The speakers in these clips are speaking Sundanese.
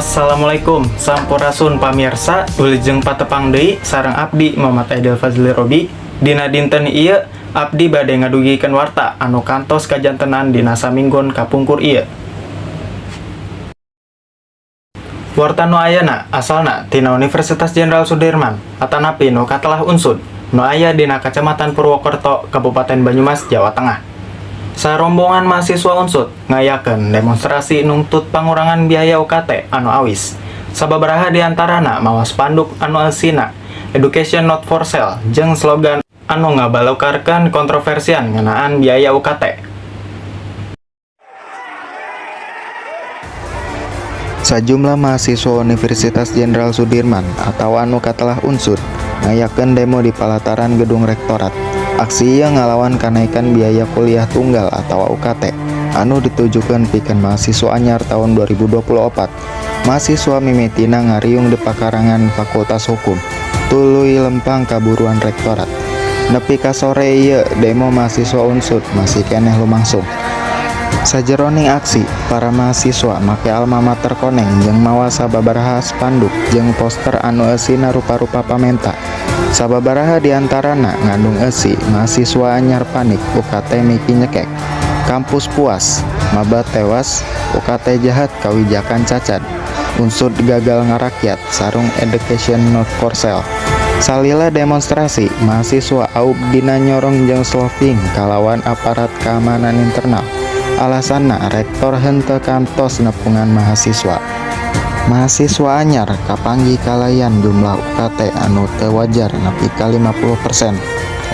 Assalamualaikum, sampurasun pamirsa, wilujeng patepang deui sareng abdi Muhammad Aidil Fazli Robi. Dina dinten ieu abdi bade ngadugikeun warta anu kantos kajantenan dina saminggon kapungkur ieu. Warta nu ayeuna asalna tina Universitas Jenderal Sudirman atanapi nu katelah Unsud nu aya dina Kacamatan Purwokerto, Kabupaten Banyumas, Jawa Tengah. Sarombongan mahasiswa Unsud ngayakeun demonstrasi nungtut pangurangan biaya UKT anu awis. Sababaraha diantarana mawa spanduk anu eusina "Education not for sale" jeung slogan anu ngabalukarkeun kontroversian ngeunaan biaya UKT. Sajumlah mahasiswa Universitas Jenderal Sudirman atau anu katelah Unsud ngayakeun demo di palataran gedung rektorat. Aksi ieu ngalawan kanaikan biaya kuliah tunggal atau UKT anu ditujukeun pikeun mahasiswa anyar taun 2024. Mahasiswa mimitina ngariung di pakarangan Fakultas Hukum, tuluy lempang ka buruan rektorat. Nepi ka sore ieu demo mahasiswa Unsud masih keneh lumangsung. Sajeroning aksi, para mahasiswa make almamater koneng jeung mawa sababaraha spanduk jeung poster anu eusina rupa-rupa pamenta. Sababaraha diantarana ngandung eusi "Mahasiswa anyar panik UKT miki nyekek", "Kampus puas, maba tewas, UKT jahat kawijakan cacad", "Unsud gagal ngarakyat" sareng "Education not for sale". Salila demonstrasi, mahasiswa aub dina nyorong jeung sloving kalawan aparat keamanan internal. Alasanna, rektor henteu kantos nepungan mahasiswa. Mahasiswa anyar kapanggih kalayan jumlah UKT anu teu wajar nepi ka 50%.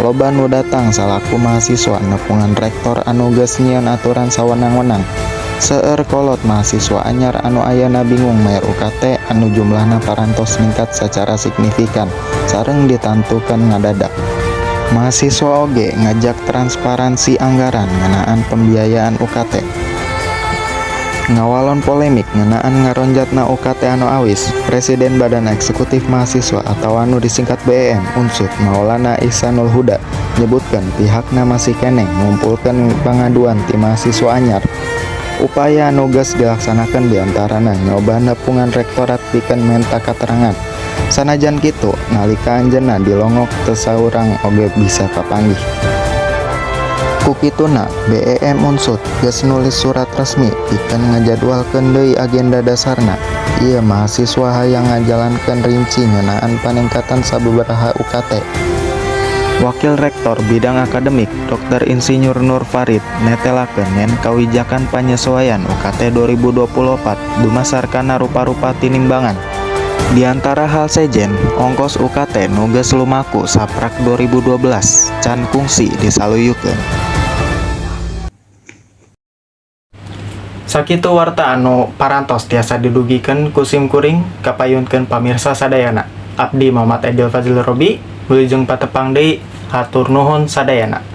Loba nu datang salaku mahasiswa nepungan rektor anu geus nyieun aturan sawenang-wenang. Seueur kolot mahasiswa anyar anu ayeuna bingung mayar UKT anu jumlahna parantos ningkat sacara signifikan sareng ditantukeun ngadadak. Mahasiswa oge ngajak transparansi anggaran ngeunaan pembiayaan UKT. Ngawalon polemik ngeunaan ngaronjatna UKT anu awis, Presiden Badan Eksekutif Mahasiswa atawa anu disingkat BEM Unsud, Maulana Ichsanul Huda, nyebutkeun pihakna masih keneh ngumpulkeun pangaduan ti mahasiswa anyar. Upaya anu geus dilaksanakeun diantarana nyoba nepungan rektorat pikeun menta katerangan. Sanajan kitu, nalika anjeunna dilongok teu saurang oge bisa kapanggih. Ku kituna, BEM Unsud geus nulis surat resmi pikeun ngajadwalkeun deui agenda dasarna. Ieu mahasiswa hayang ngajalankeun rinci ngeunaan paningkatan sababaraha UKT. Wakil Rektor Bidang Akademik Dr. Insinyur Nur Farid netelakeun yen kawijakan panyesuaian UKT 2024 dumasar kana rupa-rupa tinimbangan. Di antara hal sejen, ongkos UKT nu geus lumaku saprak 2012 can kungsi disaluyukeun. Sakitu warta anu parantos tiasa didugikeun ku sim kuring kapayunkeun pamirsa sadayana. Abdi Muhammad Aidil Fazli Robi, wilujeng patepang deui, hatur nuhun sadayana.